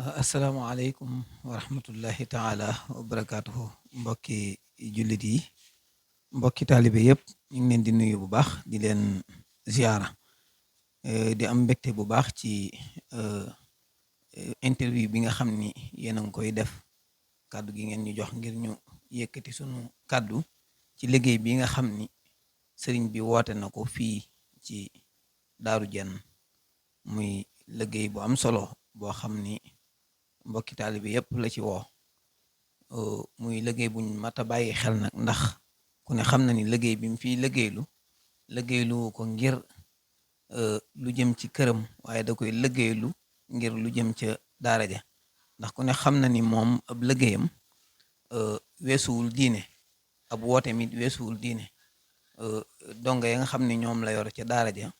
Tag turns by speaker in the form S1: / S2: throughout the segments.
S1: asalaamaaleykum wa rahmatullahi taala wa barakaatuhu mbokki jullit yi mbokki taalibe yëpp ñu ngi leen di nuyu bu baax di leen ziara di am mbégte bu baax ci euh, interview bi nga xam ni yéen a ngi koy def kàddu gi ngeen ñu jox ngir ñu yëkkati sunu kàddu ci liggéey bi nga xam ni sëriñ bi woote na ko fii ci Daaru Jenn muy liggéey bu am solo boo xam ni mbokki taalibe yëpp la ci woo muy liggéey buñ mat a bàyyi xel nag ndax ku ne xam na ni liggéey bi mu fiy liggéeylu ko ngir lu jëm ci këram waaye da koy liggéeylu ngir lu jëm ca daara ja ndax ku ne xam na ni moom ab liggéeyam weesuwul diine ab woote mit weesuwul diine donga ya nga xam ne ñoom la yor ca daara ja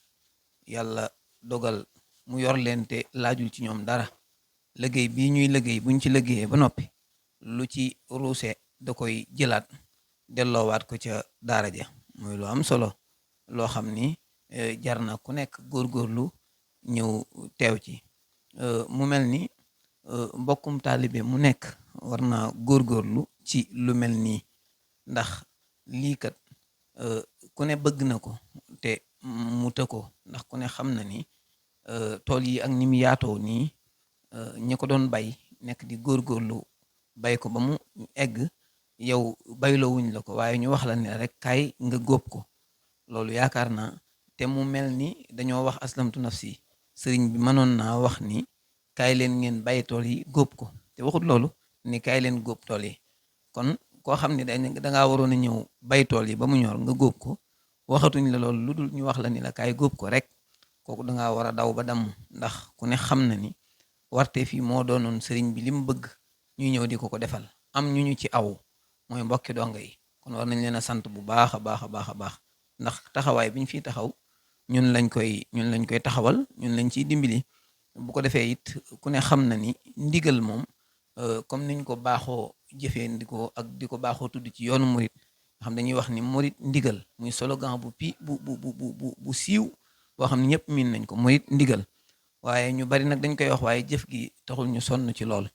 S1: yàlla dogal mu yor leen te laajul ci ñoom dara liggéey bii ñuy liggéey buñ ci liggéeyee ba noppi lu ci ruuse da koy jëlaat delloowaat ko ca daara ja muy lu am solo loo xam ni jar na ku nekk góorgóorlu ñëw teew ci mu mel ni mbokkum taalibe mu nekk war naa góorgóorlu ci lu mel nii ndax lii kat ku ne bëgg na ko te mu të ko ndax ku ne xam na ni tool yi ak ni mu yaatoo nii ñi ko doon bay nekk di góorgóorlu bay ko ba mu egg yow bayloo wuñ la ko waaye ñu wax la ne rek kaay nga góob ko loolu yaakaar naa te mu mel ni dañoo wax aslamtu nafsi sëriñ bi mënoon naa wax ni kaay leen ngeen bay tool yi góob ko te waxut loolu ni kaay leen góob tool yi kon koo xam ne dangaa waroon a ñëw bay tool yi ba mu ñor nga góob ko waxatuñ la loolu lu dul ñu wax la ni la kaay góob ko rek kooku dangaa war a daw ba damm ndax ku ne xam na ni warte fii moo doonoon sëriñ bi li mu bëgg ñuy ñëw di ko defal am ñu ci aw mooy mbokki donga yi kon war nañ leen a sant bu baax a baax a baax a baax ndax taxawaay bi ñu fiy taxaw ñun lañ koy taxawal ñun lañ ciy dimbali bu ko defee it ku ne xam na ni ndigal moom comme niñ ko baaxoo jëfee di ko baaxoo tudd ci yoonu murit nga xam dañuy wax ni murit ndigal muy slogan bu siiw boo xam ne ñëpp miin nañ ko murit ndigal waaye ñu bari nag dañ koy wax waaye jëf gi taxul ñu sonn ci lool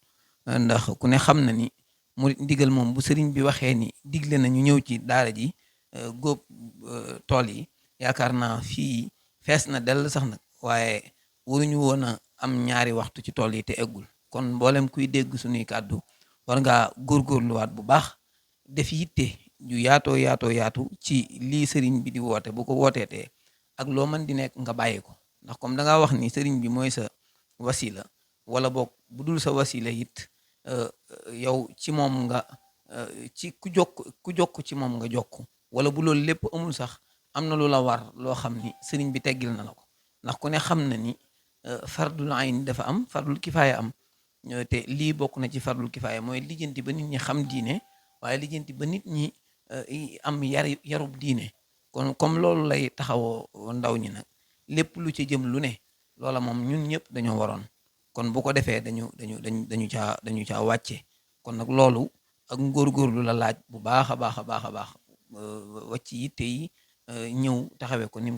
S1: ndax ku ne xam na ni murit ndigal moom bu sëriñ bi waxee ni digle na ñu ñëw ci daara ji góob tool yi yaakaar naa fii fees na dell sax nag waaye waruñu woon a am ñaari waxtu ci tool yi te eggul kon mboolem kuy dégg suñuy kàddu war ngaa góorgóorluwaat bu baax def yitte ju yaatu ci lii sëriñ bi di woote bu ko wooteetee ak loo mën di nekk nga bàyyi ko ndax comme da ngaa wax ni sëriñ bi mooy sa wasila wala boog bu dul sa wasila it yow ci moom nga ci ku jokk ci moom nga jokk wala bu loolu lépp amul sax am na lu la war loo xam ni sëriñ bi teggil na la ko ndax ku ne xam na ni fardul ayn dafa am fardul kifaaya am te lii bokk na ci fardul kifaaya mooy lijjanti ba nit ñi xam diine waaye lijjanti ba nit ñi am yarub diine kon comme loolu lay taxawoo ndaw ñi nag lépp lu ci jëm lu ne loola moom ñun ñëpp dañoo waroon kon bu ko defee dañu caa wàcce kon nag loolu ak ngóorgóorlu la laaj bu baax a baax a baax a baax wàcc yitte yi ñëw taxawee ko ni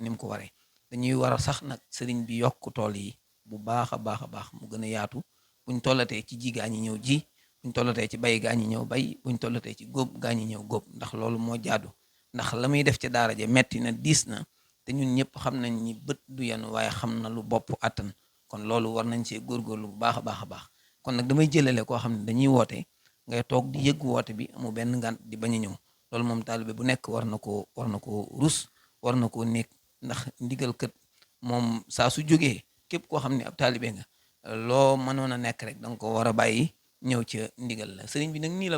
S1: mu ko waree dañuy war a sax nag sëriñ bi yokk tool yi bu baax a baax a baax mu gën a yaatu buñ tollatee ci ji gaa ñi ñëw ji buñ tollatee ci bay gaa ñi ñëw bay buñ tollatee ci góob gaa ñi ñëw góob ndax loolu moo jaadu ndax la muy def ci daara ja metti na diis na te ñun ñëpp xam nañ ni bët du yenu waaye xam na lu bopp attan kon loolu war nañ see góorgóorlu bu baax a baax a baax kon nag damay jëlale koo xam ne dañuy woote ngay toog di yëggu woote bi amu benn ngant di bañ a ñëw loolu moom taalibe bu nekk war na koo rus war na koo nekk ndax ndigal kët moom saa su jógee képp koo xam ne ab taalibe nga loo mënoon a nekk rek danga ko war a bàyyi ñëw ca ndigal la sëriñ bi nag nii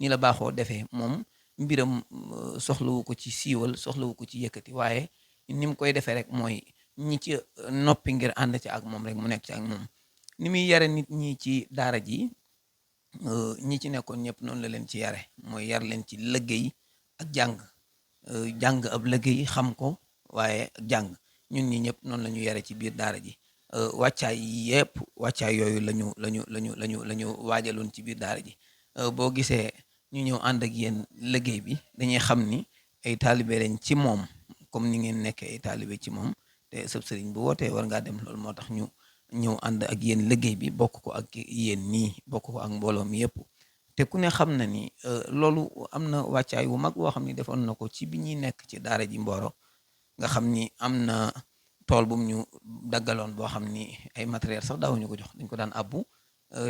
S1: la baaxoo defee moom mbiram soxlawu ko ci siiwal soxlawu ko ci yëkkati waaye ni mu koy defee rek mooy ñi ci noppi ngir ànd ci ak moom rek mu nekk ci ak moom ni muy yare nit ñi ci daara ji ñi ci nekkoon ñëpp noonu la leen ci yare mooy yar leen ci liggéey ak jàng ab liggéey xam ko waaye ak jàng ñun ñi ñëpp noonu la ñu yare ci biir daara ji wàccaay yooyu lañu waajaloon ci biir daara ji boo gisee ñu ñëw ànd ak yéen liggéey bi dañuy xam ni ay taalibe lañ ci moom comme ni ngeen nekkee ay taalibe ci moom te sëb sëriñ bu wootee war ngaa dem loolu moo tax ñu ñëw ànd ak yéen liggéey bi bokk ko ak yéen nii bokk ko ak mbooloo mi yëpp. te ku ne xam na ni loolu am na wàccaay wu mag woo xam ni defoon na ko ci bi ñuy nekk ci daara ji Mboro nga xam ni am na tool bu mu ñu daggaloon boo xam ni ay matériel sax daawuñu ko jox dañ ko daan abbu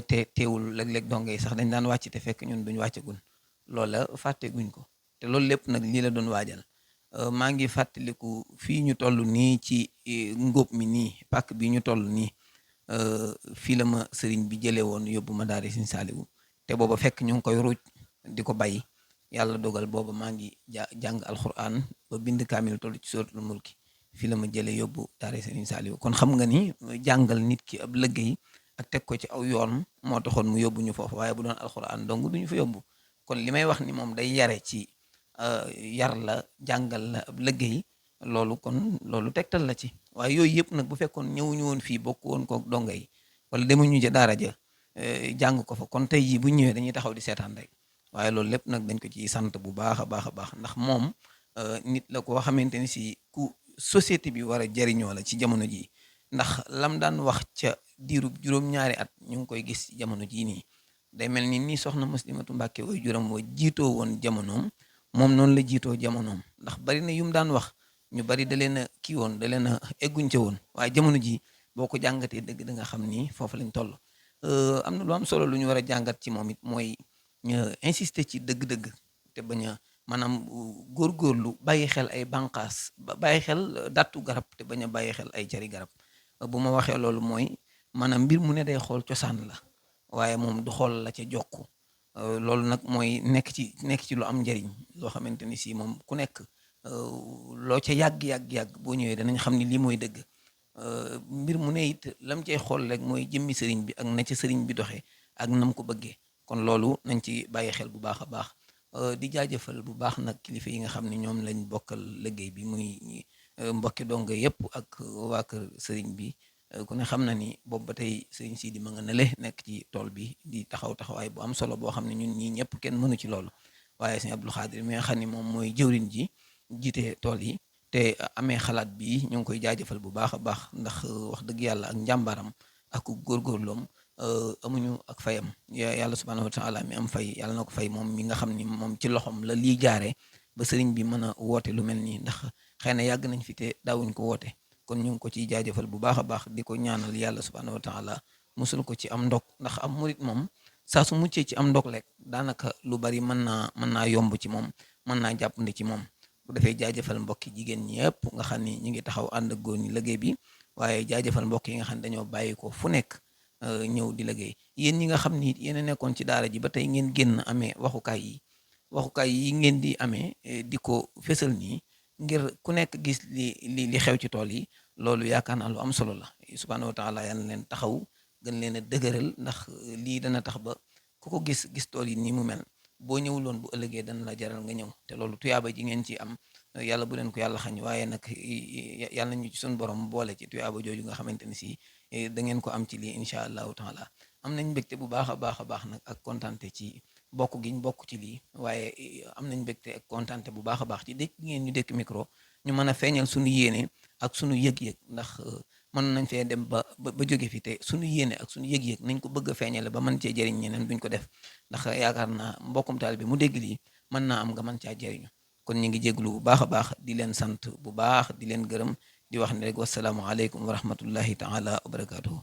S1: te teewul léeg-léeg donge yi sax dañ daan wàcc te fekk ñun duñ wàccegun loola fàtteguñ ko te loolu lépp nag lii la doon waajal. maa ngi fàttaliku fii ñu toll nii ci ngóob mi nii pàkk bi ñu toll nii fii la ma sëriñ bi jëlee woon yóbbu ma daara Sëriñ Saaliwu te booba fekk ñu ngi koy ruuj di ko bay yàlla dogal booba maa ngi jàng alxuraan ba bind kaamil toll ci suratul mulki fii la ma jëlee yóbbu daara Sëriñ Saaliwu kon xam nga ni jàngal nit ki ab liggéey ak teg ko ci aw yoon moo taxoon mu yóbbu ñu foofu waaye bu doon alxuraan dong duñu fa yóbbu kon li may wax ni moom day yare ci yar la jàngal la ab liggéey loolu kon loolu tegtal la ci waaye yooyu yëpp nag bu fekkoon ñëwuñu woon fii bokk woon ko donga yi wala demuñu ja daara ja jàng ko fa kon tey jii bu ñëwee dañuy taxaw di seetaan rek waaye loolu lépp nag dañ ko ci sant bu baax a baax a baax ndax moom nit la koo xamante ni si ku société bi war a jariñoo la ci jamono jii ndax lam daan wax ca diirub juróom-ñaari at ñu ngi koy gis ci jamono jii nii day mel ni nii soxna Muslimatu Mbàkke way juram wa jiitoo woon jamonoom moom noonu la jiitoo jamonoom ndax bari na yum daan wax ñu bari da leen a kii woon da leen a egguñ ca woon waaye jamono ji boo ko jàngatee dëgg da nga xam ni foofu lañ toll. am na lu am solo lu ñu war a jàngat ci moom it mooy insister ci dëgg-dëgg te bañ a maanaam góorgóorlu bàyyi xel ay bànqaas bàyyi xel dattu garab te bañ a bàyyi xel ay cari garab bu ma waxee loolu mooy maanaam mbir mu ne day xool cosaan la waaye moom du xool la ca jokku loolu nag mooy nekk ci lu am njariñ loo xamante ni si moom ku nekk loo ca yàgg boo ñëwee danañ xam ni lii mooy dëgg mbir mu ne it lam cay xool rek mooy jëmmi sëriñ bi ak na ca sëriñ bi doxee ak nam ko bëggee kon loolu nañ ci bàyyi xel bu baax a baax di jaajëfal bu baax nag kilifa yi nga xam ne ñoom lañ bokkal liggéey bi muy mbokki donga yëpp ak waa kër sëriñ bi ku ne xam na ni boobu ba tey sëriñ Sidi ma nga nale nekk ci tool bi di taxawaay bu am solo boo xam ne ñun ñii ñëpp kenn mënu ci loolu waaye sëriñ Abdul Xaadir mi nga xam ne moom mooy jëwriñ ji jiite tool yi te amee xalaat bi ñu ngi koy jaajëfal bu baax a baax ndax wax dëgg yàlla ak njàmbaram ak góorgóorloom amuñu ak fayam yàlla subhaanahu wa taala mi am fay yàlla na ko fay moom mi nga xam ni moom ci loxom la lii jaaree ba sëriñ bi mën a woote lu mel nii ndax xëy na yàgg nañ fi te daawuñ ko woote kon ñu ngi ko ciy jaajëfal bu baax a baax di ko ñaanal yàlla subhaanahu wa taala musul ko ci am ndog ndax am murit moom saa su muccee ci am ndog lekk daanaka lu bari mën naa yomb ci moom mën naa jàppandi ci moom bu defee jaajëfal mbokki jigéen ñi yëpp nga xam ni ñu ngi taxaw ànd ak góor ñi liggéey bi waaye jaajëfal mbokk yi nga xam ne dañoo bàyyi ko fu nekk ñëw di liggéey yéen ñi nga xam ni yéen a nekkoon ci daara ji ba tey ngeen génn amee waxukaay yi ngeen di amee di ko fésal nii ngir ku nekk gis li xew ci tool yi loolu yaakaar naa lu am solo la subhaanahu wa taala yal na leen taxaw gën leen a dëgëral ndax lii dana tax ba ku ko gis tool yi nii mu mel boo ñëwuloon bu ëllëgee dana la jaral nga ñëw te loolu tuyaaba ji ngeen ci am yàlla bu leen ko yàlla xañ waaye nag yàlla ñu ci suñu borom boole ci tuyaaba jooju nga xamante ni si da ngeen ko am ci lii incha allahu taala am nañ mbégte bu baax a baax nag ak kontante ci bokk giñ bokk ci lii waaye am nañ mbégte ak kontante bu baax a baax ci dëkk ngeen ñu dëkk micro ñu mën a feeñal suñu yéene ak suñu yëg-yëg ndax mën nañ fee dem ba jóge fi te suñu yéene ak suñu yëg-yëg nañ ko bëgg a feeñale ba mën cee jëriñ ñeneen duñ ko def ndax yaakaar naa mbokkum taal bi mu dégg lii mën naa am nga mën caa jëriñu kon ñu ngi jéglu bu baax a baax di leen sant bu baax di leen gërëm di wax ne rek wasalaamu aleykum wa rahmatullahi taala wa barakaatuhu